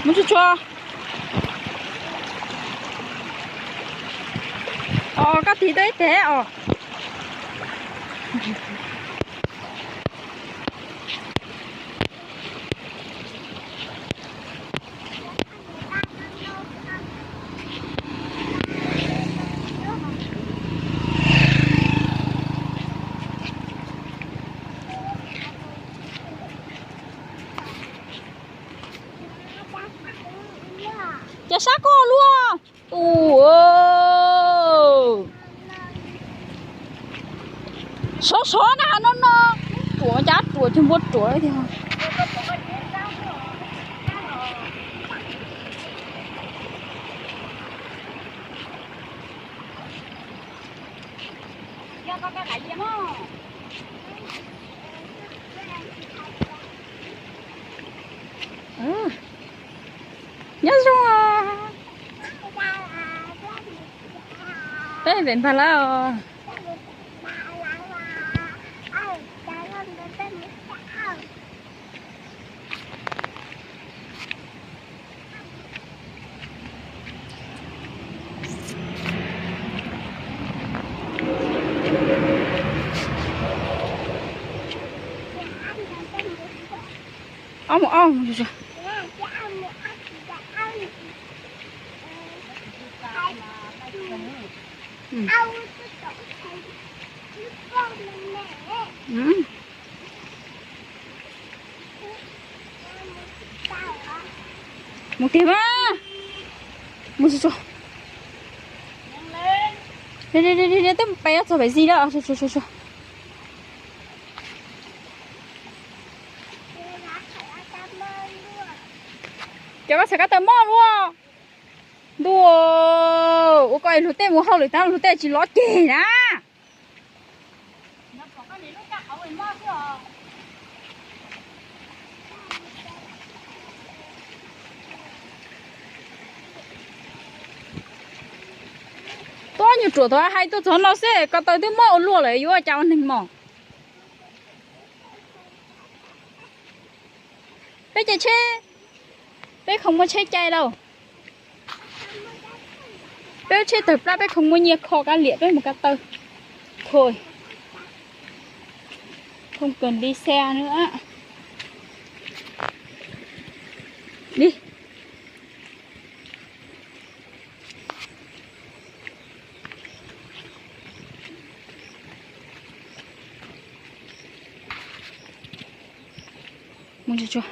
Mus tsuag tsuag. Os, koj tig tuaj ib teg os. Cas sab koj luaj. Tus, sov sov na no no. Ruam cas ruam cuag npua ruam tiag. Nyob zoo os. Peb pem npag lawm os. Ob mus ob mus. Mus tiag mas. Mus tsuag tsuag. Twb mus pem txog pem zis lawm. Cov koj txhais kab taw mob luaj. Ntuj, ua koj luag tej mus hauj lwm tag luag tej tsis lov ceg na. Tuaj nyuag ruam thaum hais tuaj txog no xwb ko taw twb mob ua luaj lawm yuav ua cas ua neeg mos. Peb caij tsheb, peb khoom muaj tsheb caij lauj. Peb lub tsheb tawg plab peb khoom muaj nyiaj kho kab liam peb mus kab taw. Thôi, không cần đi xe nữa. Đi. Mus tsuag tsuag.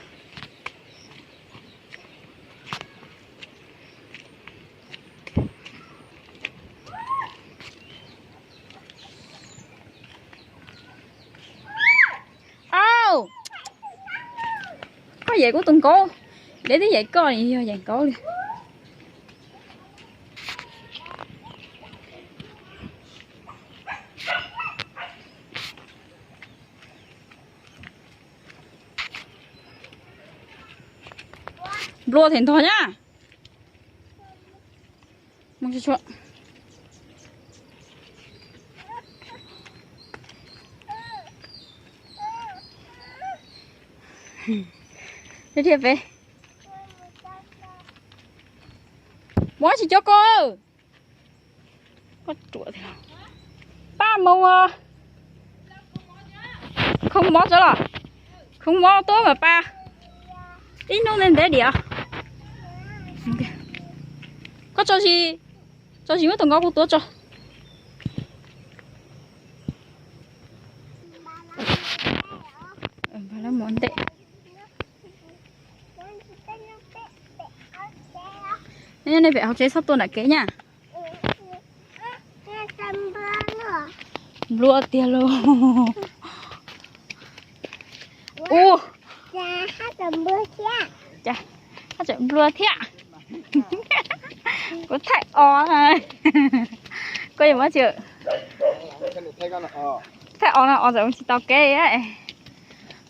Au, koj yaim kuv tus nkaub, deb twb yaim koj yog yaim nkaub li. Nplua them ntog na. Thiab peb mus tsis cov ko. Pab mus, khoom mov tso los, khoom mov tuaj mas pab. Ib hnub ntev ntev diam. Koj tso zis, tso zis muab tus nkaub kuv tuav tso. Npaj lawv mus ua ntej. Nej pem hauv tsev txhob tuaj nram kev nyaj. Nplua tiag lauj. Ua, haj tseem nplua thiab. Kuv thaij os. Koj yuav muab tsis thaij os no os txawm mus tsis tau kev.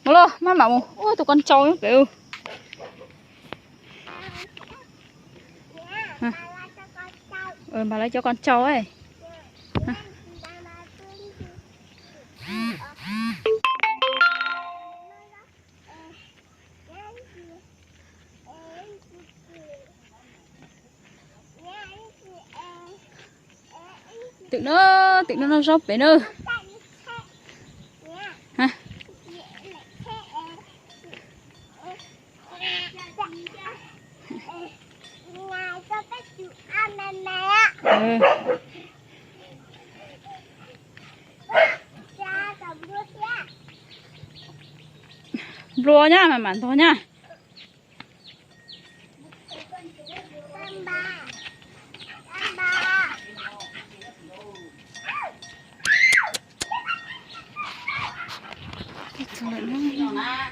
Mus lauj, maj mam mus. Ua tus ko ntsau pem. Npaj lawv cov ko ntsau. Twm na, twm no noj zaub pem na. Nplua nyab mas mam ntog nyab.